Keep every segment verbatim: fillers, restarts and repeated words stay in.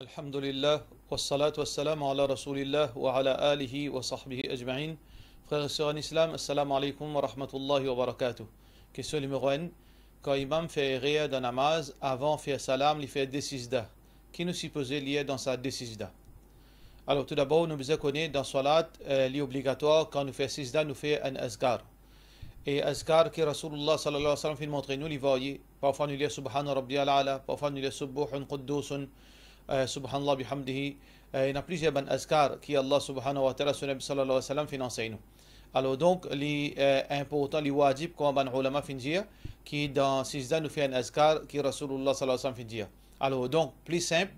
Alhamdulillah, wassalatu wassalamu ala Rasoulillah wa ala alihi wa sahbihi ajmain. Frer e ser an Islam, assalamu alaikum wa rahmatullahi wa barakatuh. Kestion nimero enn, kan imam fer erer dan namaz, avan fer salam, li fer de sizda. Ki nou sipoze lir dan sa de sizda? Alor, toudabor, nou bizin kone dan swalat, eh, li obligatwar, kan nou fer sizda, nou fer enn azkar. E azkar ki Rasoulillah sallallahu alayhi wa sallam finn montre nou, li varye. Parfwa nou lir Subhana Rabbiyal A'la, parfwa nou lir Subbuhun Quddusun, eh, Subhanallah bihamdihi. Eh, ena plizier bann azkar ki Allah Subhanahu wa Ta'ala, so Nabi sallallahu alayhi wa sallam finn ansegn nou. Alor donk, li, eh, inportan, li wajib, kouma bann oulama finn dir, ki dan sizda nou fer enn azkar ki Rasoulillah sallallahu alayhi wa sallam finn dir. Alor donk, pli sinp,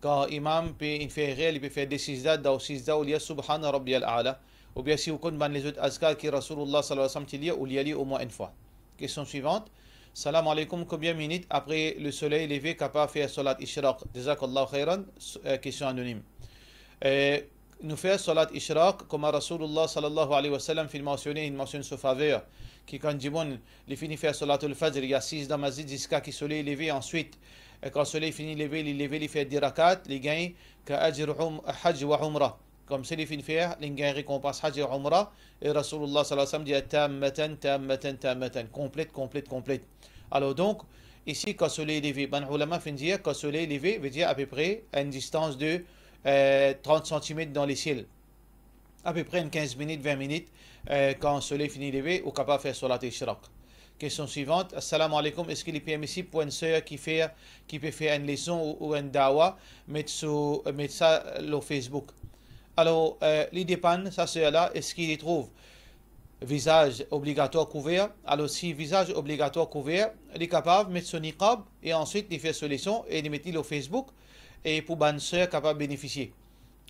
kan imam pe inn fer erer, li pe fer de sizda, dan sizda ou lir Subhana Rabbiyal A'la, oubien si ou konn bann lezot azkar ki Rasoulillah sallallahu alayhi wa sallam ti lir, ou lir li omwin enn fwa. Kestion swivant. Salam alaikum, konbien minit apre lesoley leve kapav fer swalat ishraq? Jazakallahu khairan. S-, eh, kestion anonim. Eh, nou fer swalat ishraq, kouma Rasoulillah sallallahu alayhi wa sallam finn mansione, inn mansionn so faver, ki kan dimoun li fini fer swalatul fajr, li asiz dan masjid ziska ki soley leve, answit, eh, kan soley fini leve, li leve, li fer de rakat, li gagn ka ajr um-, hajj wa umra. Koumsi li finn fer, li gagn rekonpans hajj e umra, e Rasoulillah sallallahu alayhi wa sallam dir, tammatan, tammatan, tammatan, konplet, konplet, konplet. Alor donk, isi, kan soley leve, bann oulama finn dir, kan soley leve, vedir apepre enn distans de, eh, trant santimet dan lesiel. Apepre enn kinz minit, vin minit, eh, kan soley fini leve, ou kapav fer swalat ishraq. Kestion swivant. Assalamu alaikum, eski li permisib pou enn ser ki fer, ki pe fer enn leson ou, ou enn dawa, met so, met sa lor Facebook? Alor, eh, li depann, sa ser la, eski li trouv vizaz obligatwar kouver? Alor, si vizaz obligatwar kouver, li kapav met so niqab e answit li fer so leson e li met li lor Facebook, e pou bann ser kapav benefisie.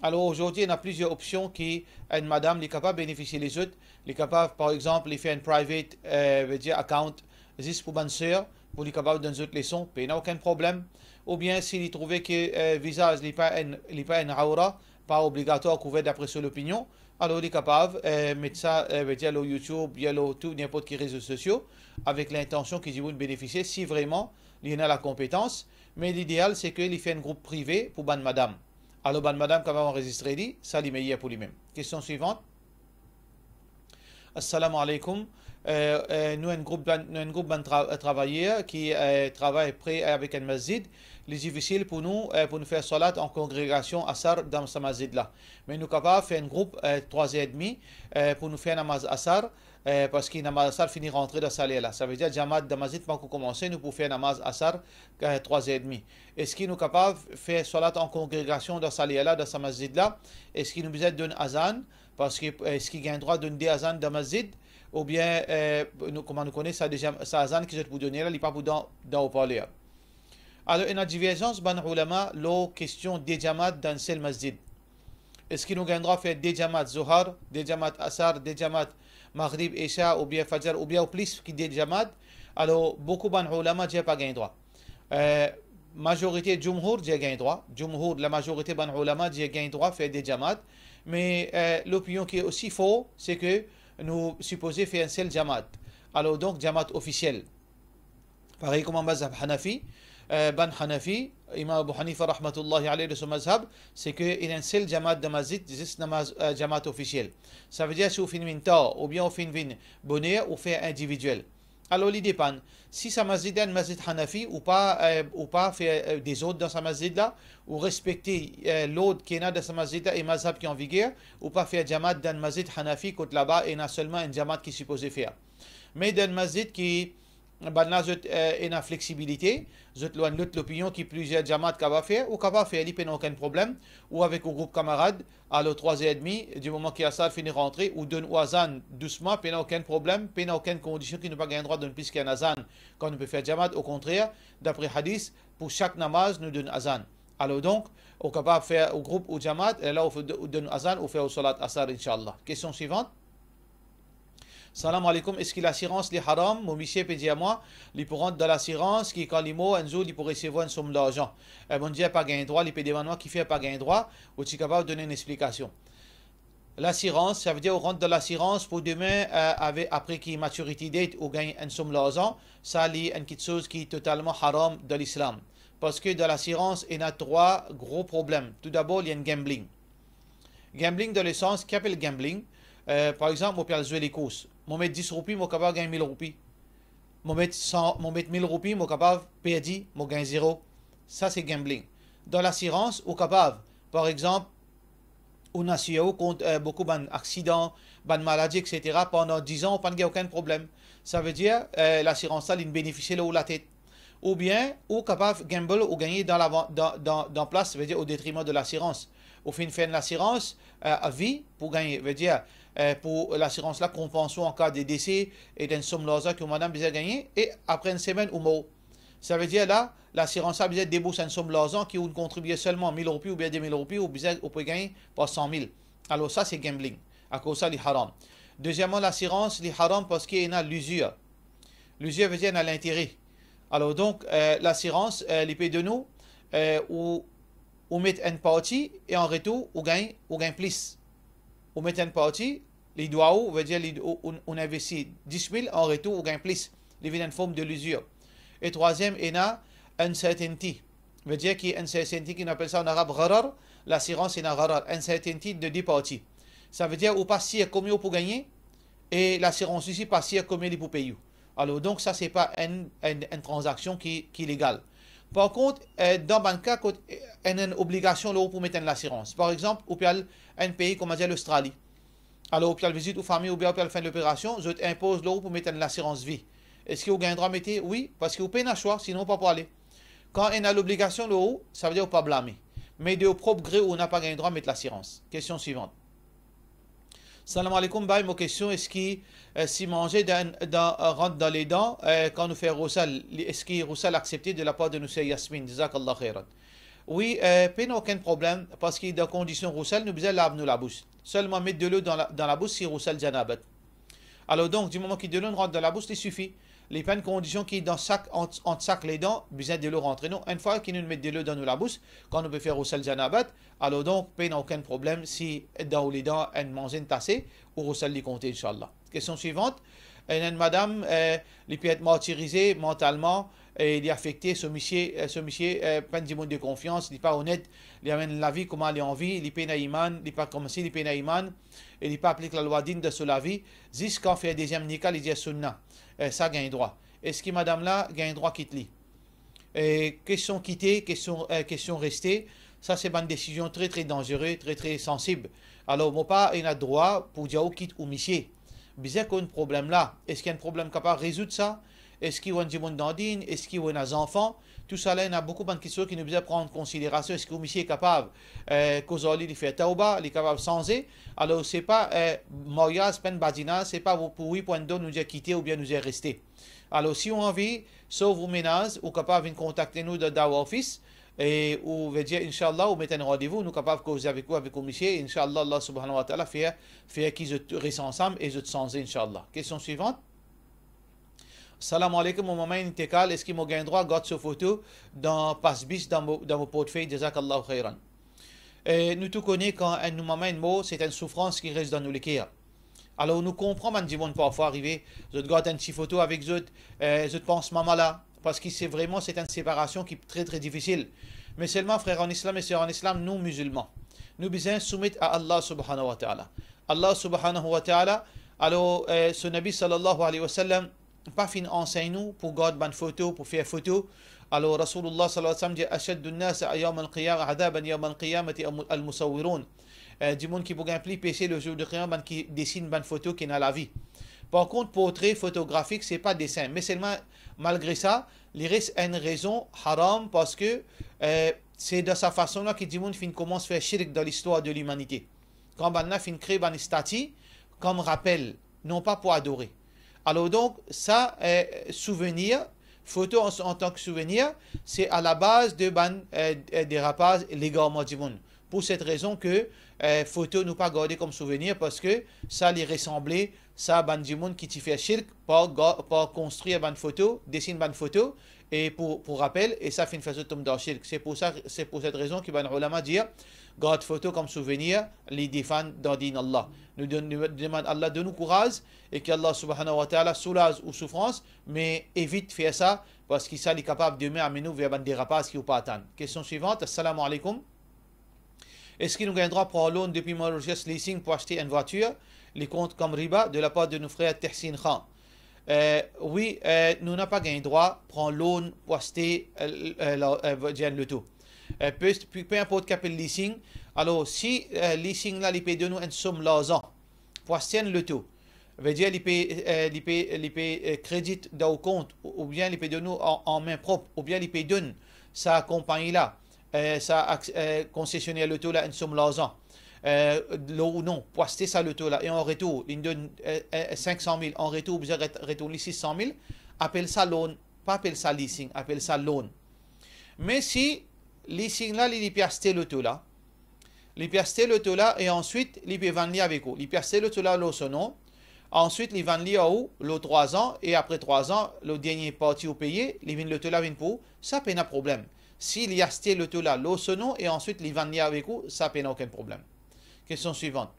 Alor, azordi, ena plizier opsion ki enn madam, li kapav benefisie lezot. Li kapav, par exanp, li fer enn private, eh, vedir account, zis pou bann ser, pou li kapav donn zot leson, pena okenn problem. Oubien, si li trouve ki, eh, vizaz li pa enn, li pa enn awra, pa obligatwar kouver dapre so lopinion, alor li kapav, eh, met sa, eh, vedir lor YouTube, oubien lor tou, ninport ki rezo sosio, avek lintansion ki dimoun benefisie, si vreman li ena lakonpetans. Me lideal, se ke li fer enn group prive pou bann madam. Alor, bann madam kapav anrezistre li, sa li meyer pou limem. Kestion swivant. Assalamu alaikum. Eh, eh, nou enn group bann, nou enn group bann tra-, travayer ki, eh, travay pre avek enn masjid. Li difisil pou nou, eh, pou nou fer swalat an kongregasion asar dan sa masjid la. Me nou kapav fer enn group, eh, trwa zer edmi, eh, pou nou fer namaz asar, eh, parski namaz asar fini rantre dan sa ler la. Savedir, djamat dan masjid pankor koumanse, nou pou fer namaz asar, eh, trwa zer edmi. Eski nou kapav fer swalat an kongregasion dan sa ler la, dan sa masjid la? Eski nou bizin donn azan? Parski, eh, eski gagn drwa donn de azan dan masjid? Oubien, eh, nou, kouma nou kone sa deziem, sa azan ki zot pou done la, li pa pou dan, dan oparler. Alor, ena diverzans bann oulama lor kestion de djamat dan enn sel masjid. Eski nou gagn drwa fer de djamat Zohar, de djamat Asar, de djamat Maghrib, Isha, oubien Fajr, oubien ou plis ki de djamat? Alor, boukou bann oulama dir pa gagn drwa. Eh, mazorite, djoumhour dir gagn drwa. Djoumhour, lamazorite bann oulama dir gagn drwa fer de djamat. Me, eh, lopinion ki osi for, se ke nou sipoze fer enn sel djamat. Alor donk, djamat ofisiel. Parey kouma mazhab Hanafi, eh, bann Hanafi, Imam Abu Hanifa rahmatullahi alayh dan so mazhab, se ke ena enn sel djamat dan masjid, zis namaz, eh, djamat ofisiel. Savedir, si ou finn vinn tar, oubien ou finn vinn boner, ou fer individiel. Alor, li depann. Si sa masjid la enn masjid Hanafi, ou pa, eh, ou pa fer, eh, dezord dan sa masjid la, ou respekte, eh, lord ki ena dan sa masjid la e mazhab ki an viger, ou pa fer djamat dan masjid Hanafi, kot laba ena selman enn djamat ki sipoze fer. Me dan masjid ki bann la zot, eh, ena fleksibilite, zot lor enn lot lopinion ki plizier djamat kapav fer, ou kapav fer li, pena okenn problem, ou avek ou group kamarad, alor trwa zer edmi, di moman ki asar fini rantre, ou donn ou azan dousman, pena okenn problem, pena okenn kondision ki nou pa gagn drwa donn plis ki enn azan kan nou pe fer djamat. Okontrer, dapre hadis, pou sak namaz, nou donn azan. Alor donk, ou kapav fer ou group ou djamat, e la ou fe-, ou donn azan, ou fer ou swalat asar, inshallah. Kestion swivant. Salam alaikum, eski lasirans li haram? Mo misie pe dir mwa, li pou rant dan lasirans, ki kan li mor, enn zour li pou resevwar enn som larzan. E Bondie pa gagn drwa, li pe demann mwa kifer pa gagn drwa, ou ti kapav donn enn explikasion. Lasirans, savedir ou rant dan lasirans pou demin, eh, ave-, apre ki maturity date ou gagn enn som larzan, sa li enn kiksoz ki totalman haram dan Lislam. Parski dan lasirans, ena trwa gro problem. Toudabor, li enn gambling. Gambling dan lesans, ki apel gambling? Eh, par exanp, mo pe al zwe lekours. Mo met dis roupi, mo kapav gagn mil roupi. Mo met san, mo met mil roupi, mo kapav perdi, mo gagn zero. Sa se gambling. Dan lasirans, ou kapav, par exanp, ou asir ou kont, eh, boukou bann aksidan, bann maladi, et cetera. Pandan diz an, ou pa'nn gagn okenn problem. Savedir, eh, lasirans la, li'nn benefisie lor ou latet. Oubien, ou kapav gamble, ou gagne dan lavan-, dan, dan, dan plas, savedir o detriman de lasirans. Ou finn fer enn lasirans, eh, a vi pou gagne, vedir, eh, pou lasirans la konpans ou an ka de dese e enn som larzan ki ou madam bizin gagne, e apre enn semenn, ou mor. Savedir la, lasirans la bizin debours enn som larzan ki ou'nn kontribie selman mil roupi oubien de mil roupi, ou bizin, ou pe gagne par san mil. Alor sa, se gambling. Akoz sa, li haram. Dezieman, lasirans, li haram parski ena lizir. Lizir vedir ena lintere. Alor donk, eh, lasirans, eh, li pe donn ou, eh, ou, ou met enn parti e an retour, ou gagn, ou gagn plis. Ou met enn parti, li dwa ou, vedir li, ou, ou, ou investi dis mil, an retour, ou gagn plis. Li vinn enn form de lizir. E trwaziem, ena uncertainty. Vedir ki uncertainty, ki nou apel sa an arab gharar, lasirans ena gharar. Uncertainty de de parti. Savedir ou pa sir konbien ou pou gagne, e lasirans osi pa sir konbien li pou pey ou. Alor donk, sa se pa enn, enn, enn tranzaksion ki, ki legal. Par kont, eh, dan bann ka kot, eh, enn, enn obligasion lor ou pou met enn lasirans. Par exanp, ou pe al enn pei, koumadir Lostrali. Alor, ou pe al vizit ou fami oubien ou pe al fer enn loperasion, zot inpoz lor ou pou met enn lasirans vi. Eski ou gagn drwa mete? Wi, parski ou pena swa, sinon ou pa pou ale. Kan ena lobligasion lor ou, savedir ou pa blame. Me de ou prop gre, ou napa gagn drwa met lasirans. Kestion swivant. Salam aleykoum, bay mo kestion, eski, eh, si manze dan, dan, eh, rant dan ledan, eh, kan nou fer rousal, li, eski rousal aksepte de lapar de nou ser Yasmine? Jazakallah khairan. Wi, eh, pena okenn problem, parski dan kondision rousal, nou bizin lav nou labous. Selman met delo dan la, dan labous si rousal janabat. Alor donk, dimoman ki delo inn rant dan labous, li sifi. Li pa enn kondision ki dan sak, ant, ant sak ledan, bizin delo rantre. Non, enn fwa ki nou met delo dan nou labous, kan nou pe fer rousal janabat, alor donk, pena okenn problem si dan ou ledan enn manze inn tase, ou rousal li konte, inshallah. Kestion swivant, enn, enn madam, eh, li pe et martirize mantalman, e li afekte, so misie, eh, so misie, eh, pa enn dimoun de konfians, li pa onet, li amenn lavi kouma li anvi, li pena iman, li pa koumsi li pena iman, e li pa aplik lalwa din dan so lavi, ziska fer deziem nika, li dir sunna, eh, sa gagn drwa. Eski madam la gagn drwa kit li? E kestion kite, kestion, eh, kestion reste, sa se bann desizion tre, tre danzere, tre, tre sansib. Alor, mo pa ena drwa pou dir ou kit ou misie. Bizin konn problem la. Eski enn problem kapav rezoud sa? Eski ou enn dimoun dandin? Eski ou ena zanfan? Tousala, ena boukou bann kestion ki nou bizin pran an konsiderasion. Eski ou misie kapav, eh, koz ar li, li fer tawba, li kapav sanze? Alor, se pa, eh, maryaz, pa enn badinaz, se pa pou, pou wi, pou enn don, nou dir kite oubien nou dir reste. Alor, si ou anvi sov ou menaz, ou kapav vinn kontakte nou dan Dawah Office, e ou, vedir, inshallah, ou met enn randevou, nou kapav koze avek ou, avek ou misie, inshallah, Allah subhanahu wa ta'ala fer, fer ki zot res ansam e zot sanze, inshallah. Kestion swivant. Salam aleykoum, mo mama inn intekal, eski mo gagn drwa gard so foto dan pas bis, dan mo, dan mo portfey? Jazakallahu khairan. E nou tou kone kan enn nou mama inn mor, se enn soufrans ki res dan nou leker. Alor, nou konpran bann dimoun parfwa arive, zot gard enn ti foto avek zot, eh, zot pans mama la, parski se vreman, se enn separasion ki tre, tre difisil. Me selman, frer an Islam e ser an Islam, nou mizilman, nou bizin soumet a Allah subhanahu wa ta'ala. Allah subhanahu wa ta'ala, alor, eh, so Nabi sallallahu alayhi wa sallam, pa finn ansegn nou pou gard bann foto, pou fer foto. Alor, Rasoulullah sallallahu alayhi wa sallam dir, "Ashaddu an-nas yawm al-qiyamah adhaban yawm al-qiyamati al-musawwirun." Eh, dimoun ki pou gagn pli pese le zour de qiyamah, bann ki desin bann foto ki ena lavi. Par kont, portre fotografik, se pa desin. Me selman, malgre sa, li res enn rezon haram, parski, eh, se dan sa fason la ki dimoun finn koumans fer shirk dan listwar de limanite. Kan bann la finn kre bann stati kom rapel, non pa pou adore. Alor donk, sa, eh, souvenir, foto an, an tan ki souvenir, se alabaz de bann, eh, eh, derapaz, legarman dimoun. Pou set rezon ke, eh, foto nou pa garde kom souvenir, parski sa li resanble sa bann dimoun ki ti fer shirk par ga-, par konstrir bann foto, desin bann foto, e pou, pou rapel, e sa finn fer zot tom dan shirk. Se pou sa, se pou set rezon ki bann oulama dir, gard foto kom souvenir, li defann dan din Allah. Nou donn, nou demann Allah donn ou kouraz, e ki Allah subhanahu wa ta'ala soulaz ou soufrans, me evit fer sa, parski sa li kapav demin amenn ou ver bann derapaz ki ou pa atann. Kestion swivant. Assalamu alaikum. Eski nou gagn drwa pran loan depi Mauritius Leasing pou aste enn vwatir? Li kont kom riba, de lapar de nou frer Tehsin Khan. Eh, wi, eh, nou napa gagn drwa pran loan pou aste, eh, eh, la, eh, dir enn loto. Eh, pe, pe, pe inport ki apel leasing. Alor, si, eh, leasing la, li pe donn ou enn som larzan pou aste enn loto, vedir li pe, eh, li pe, li pe, eh, kredit dan ou kont, ou, oubien li pe donn ou an, an min prop, oubien li pe donn sa konpagni la, eh, sa ak-, eh, konsesioner loto la enn som larzan, eh, lor ou non, pou aste sa loto la, e an retour, li donn, eh, eh, sink san mil, an retour, ou bizin ret-, retourn li sis san mil, apel sa loan, pa apel sa leasing, apel sa loan. Me si leasing la, li, li pe aste loto la, li pe aste loto la e answit li pe vann li avek ou. Li pe aste loto la lor so non, answit li vann li ar ou lor trwa zan, e apre trwa zan, lor dernie parti ou peye, li vinn, loto la vinn pou ou, sa pena problem. Si li aste loto la lor so non e answit li vann li avek ou, sa pena okenn problem. Kestion swivant.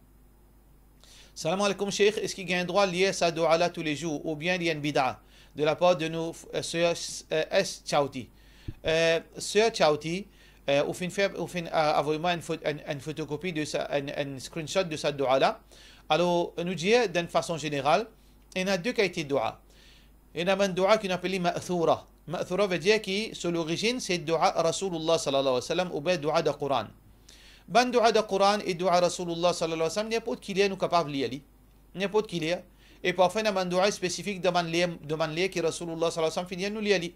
Salam alaikum Sheikh, eski gagn drwa lir sa doua la toulezour oubien li enn bida? De lapar de nou, eh, ser, eh, S Chauti. Eh, ser Chauti, eh, ou finn fer, ou finn, eh, avoy mwa enn fot-, enn, enn fotokopi de sa, enn, enn screenshot de sa doua la. Alor, nou dir, dan enn fason zeneral, ena de kalite doua. Ena bann doua ki nou apel li ma'thura. Ma'thura vedir ki so lorizinn se doua Rasoulullah sallallahu alayhi wa sallam oubien doua dan Koran. Bann doua dan Koran e doua Rasoulullah sallallahu alayhi wa sallam, ninport ki ler nou kapav lir li. Ninport ki ler. E parfwa ena bann doua spesifik dan bann ler, dan bann ler ki Rasoulullah sallallahu alayhi wa sallam finn dir nou lir li.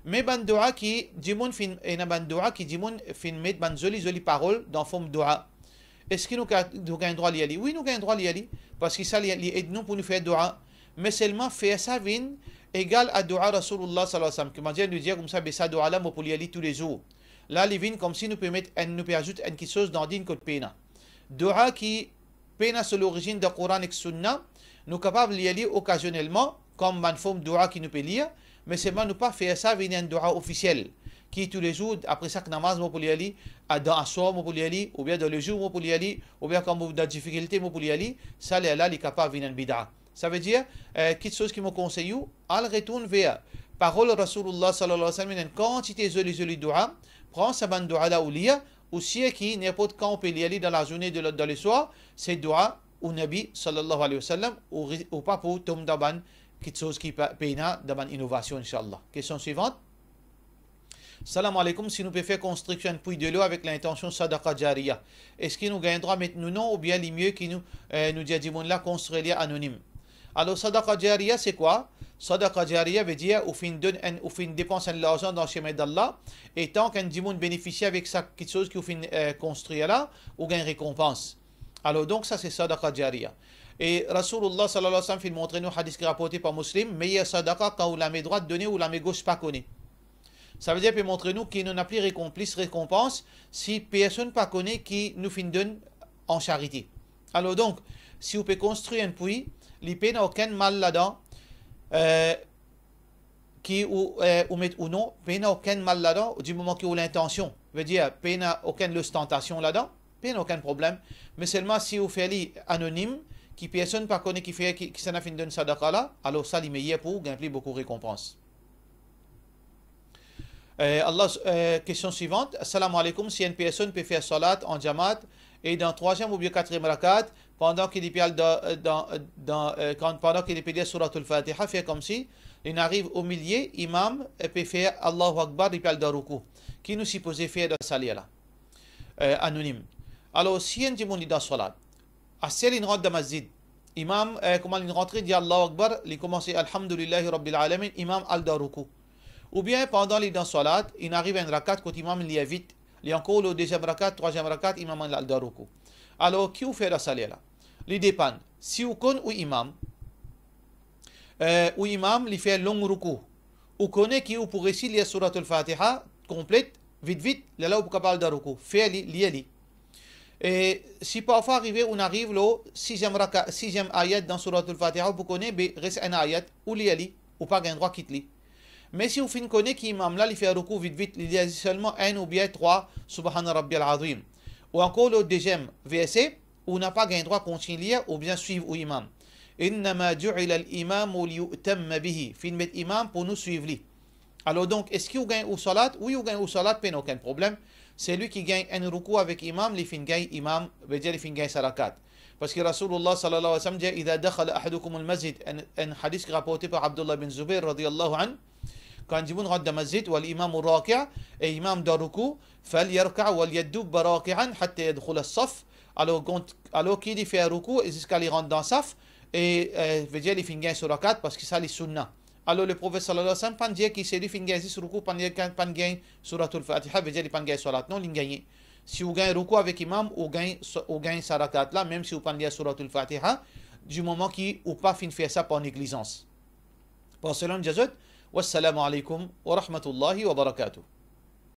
Me bann doua ki dimoun finn, ena bann doua ki dimoun finn met bann zoli, zoli parol dan form doua. Eski nou ka-, nou gagn drwa lir li? Wi, nou gagn drwa lir li, parski sa li, li ed nou pou nou fer doua. Me selman fer sa vinn egal a doua Rasoulullah sallallahu alayhi wa sallam. Ki mannier nou dir koumsa, be sa doua la, mo pou lir li toulezour. La, li vinn koumsi nou pe met enn, nou pe azout enn kiksoz dan dinn kot pena. Doua ki pena so lorizinn dan Koran ek Sunna, nou kapav lir li okazionelman, kom bann form doua ki nou pe lir, me selman nou pa fer sa vinn enn doua ofisiel, ki toulezour, apre sak namaz, mo pou lir li, a, dan aswar, mo pou lir li, oubien dan lezour, mo pou lir li, oubien kan mo dan difikilte, mo pou lir li, sa lerla, li kapav vinn enn bida. Savedir, eh, kiksoz ki mo konsey ou, al retourn ver parol Rasoulullah sallallahu alayhi wa sallam, ena enn kantite zoli, zoli doua, pran sa bann doua la ou lir, ou sir ki ninport kan ou pe lir li dan lazourne, dan le, dan leswar, se doua ou Nabi sallallahu alayhi wa sallam, ou ri-, ou pa pou tom dan bann kiksoz ki pa, pena dan bann inovasion, inshallah. Kestion swivant. Salam alaikum, si nou pe fer konstriksion enn pwi delo avek lintansion sadaqa jariya, eski nou gagn drwa met nou non oubien li mie ki nou, eh, nou dir dimoun la konstrir li anonim? Alor, sadaqa jariya, se kwa? Sadaqa jariya vedir ou finn donn enn, ou finn depans enn larzan dan semin d'Allah, e tan ki enn dimoun benefisie avek sa kiksoz ki ou finn, eh, konstrir la, ou gagn rekonpans. Alor, donk, sa se sadaqa jariya. E Rasoulullah sallallahu alayhi wa sallam finn montre nou, hadis ki raporte par Muslim, meyer sadaqa kan ou lame drwat done, ou lame gos pa kone. Savedir, pe montre nou ki nou napa pli rekonplis, rekonpans, si personn pa kone ki nou finn donn an charite. Alor donk, si ou pe konstrir enn pwi, li pena okenn mal ladan, eh, ki ou, eh, ou met ou non, pena okenn mal ladan, di moman ki ou lintansion, vedir, pena okenn lostantasion ladan, pena okenn problem. Me selman si ou fer li anonim, ki personn pa kone ki fer, ki, kisannla finn donn sadaqa la, alor sa li meyer pou ou, gagn pli boukou rekonpans. Eh, Allah, eh, kestion swivant. Assalamu alaikum. Si enn personn pe fer salat an jamaat e dan trwaziem oubien katriem rakat, pandan ki li pe al dan, dan, dan, eh, kan, pandan ki li pe lir Souratul Fatiha, fer koumsi li ariv omilie, imam, eh, pe fer Allahu Akbar, li pe al dan roukou. Ki nou sipoze fer dan sa ler la? Eh, anonim. Alor, si enn dimoun li dan salat, aster li rant dan masjid, imam, eh, kouma li rantre, dir Allahu Akbar, li koumanse Alhamdulillahi Rabbil Alamin, imam al dan roukou. Oubien pandan li dan salat, inn ariv enn rakat kot imam lir vit, li ankor lor deziem rakat, trwaziem rakat, imam al dan roukou. Alor, ki ou fer dan sa ler la? Li depann. Si ou konn ou imam, eh, ou imam, li fer long roukou, ou kone ki ou pou resi lir Souratul Fatiha konplet, vit, vit, lerla ou pou kapav al dan roukou, fer li, lir li. E si parfwa arive ou inn ariv lor siziem raka-, siziem ayat dan Souratul Fatiha, ou pou kone, be res enn ayat, ou lir li, ou pa gagn drwa kit li. Me si ou finn kone ki imam la, li fer roukou vit vit, li dir selman enn oubien trwa Subhana Rabbiyal Azim, ou ankor lor deziem verse, ou napa gagn drwa kontign lir oubien swiv ou imam. Innama ju'ila al-imamu liyu'tamma bihi. Finn met imam pou nou swiv li. Alor donk, eski ou gagn ou salat? Wi, ou gagn ou salat, pena okenn problem. Selwi ki gagn enn roukou avek imam, li finn gagn imam, vedir li finn gagn sa rakat. Parski Rasoulullah sallallahu alayhi wa sallam dir, "Idha dakhala ahadukumul masjid", enn, enn hadis ki raporte par Abdullah bin Zubair radiyallahu anhu, kan dimoun rant dan masjid, wal imamu raki', e imam dan roukou, falyarka' walyadub raki'an hatta yadkhula as-saf, alor, alor ki li fer roukou ziska li rant dan saf, e, e, vedir li finn gagn so rakat, parski sa li sunna. Alor, Leprofet sallallahu alayhi wa sallam pa'nn dir ki selwi finn gagn zis roukou, pa'nn gagn, pa'nn gagn Souratul Fatiha, vedir li pa'nn gagn salat. Non, li gagne. Si ou gagn roukou avek imam, ou gagn, ou gagn sa rakat la, mem si ou pa'nn lir Souratul Fatiha, di moman ki ou pa finn fer sa par neglizans. Pran sa la, zot, wassalamu alaykum wa rahmatullahi wa barakatuh.